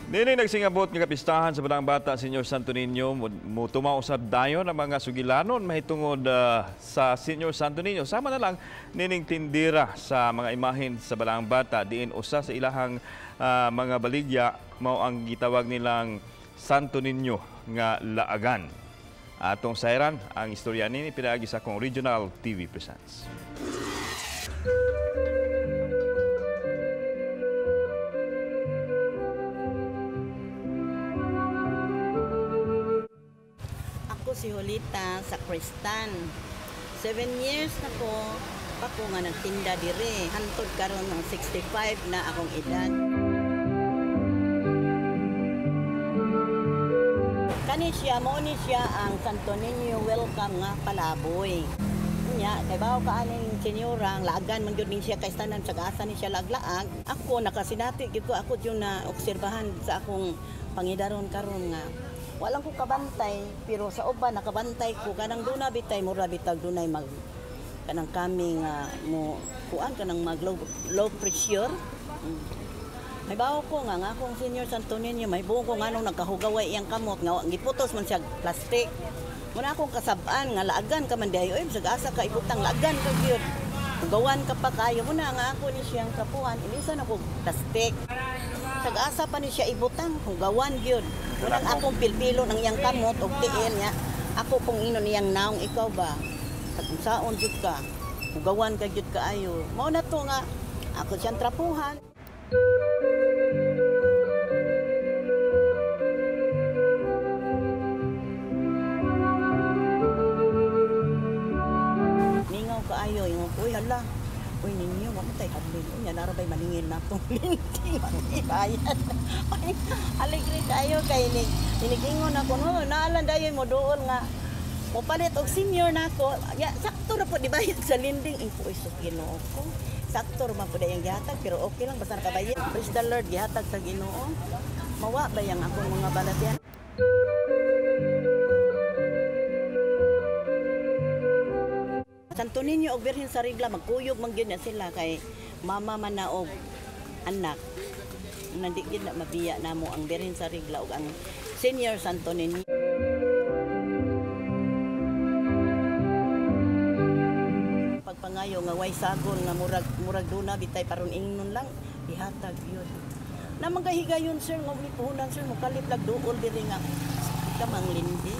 Nini nagsingabot nga kapistahan sa Balaang Bata, Senior Santo Niño, mutumaw usab dayon ang mga sugilanon mahitungod sa Senior Santo Niño. Sama na lang nining tindira sa mga imahen sa Balaang Bata, diin usa sa ilahang mga baligya mao ang gitawag nilang Santo Niño nga laagan. Atong sayran ang istorya nini pinaagi sa akong Regional TV Presents. Ako si Julita sa Kristan. 7 years na ko pa ko nga nagtinda dire. Hantod karon ng 65 na akong edad. Kani siya, mao ni siya ang Santo Niño welcome nga palaboy. Nya, kay bawo ka aning senyora, ang laagan man gyud ning siya kay tanan sa asa ni siya laag-laag. Ako nakasinati gyud ko, ako gyud na obserbahan sa akong pangidaron karon nga walang ko kabantay, pero sa uban nakabantay ko kanang duna bitay mura bitag dunay mag kanang kami nga mo kuan kanang mag low pressure. May bawo ko nga nga akong Senior Santo Niño, may buo ko nganong nagkahugaway iyang kamot nga giputos man siya plastic. Muna akong kasab-an nga laagan ka man diay, oy bisag asa ka ibutang laagan ka gyud. Hugawan ka pa kayo muna nga ako ni siyang kapuhan, ilisan ako plastic. Sag-asa pa ni siya ibutang, hugawan gyud. Unang akong pilpilo ng iyang kamot og tiil niya. Ako kung ino niyang naong ikaw ba? Pag-unsaon jud ka, hugawan ka gyud kaayo. Mao na to nga ako siyang trapuhan. Mingaw kaayo, ingon ko, uy hala. Uy ninyo, wa man tay hadlin. Unya nara bay maningil na tong linting bayad. Ay, alegre kayo kay ni inigingon ako no, naalan dayon mo dool nga mopalit og senior nako. Ya sakto ra po di bayad sa linding. Inko uy sus Ginoo ko. Sakto ra man po dayang gihatag pero okay lang basta nakabayad. Praise the Lord, gihatag sa Ginoo. Mawa ba yang akong mga balatian? Santo Niño og Birhen sa Regla magkuyog man gyud na sila kay mama man na og anak. Nandi gyud na mabiya namo ang Birhen sa Regla og ang Senior Santo Niño. Pagpangayo nga way sagol nga murag duna bitay paron ingnon lang ihatag gyud. Na magahigayon sir nga mipuhunan sir mokalip lag duol diri nga ka manglindi.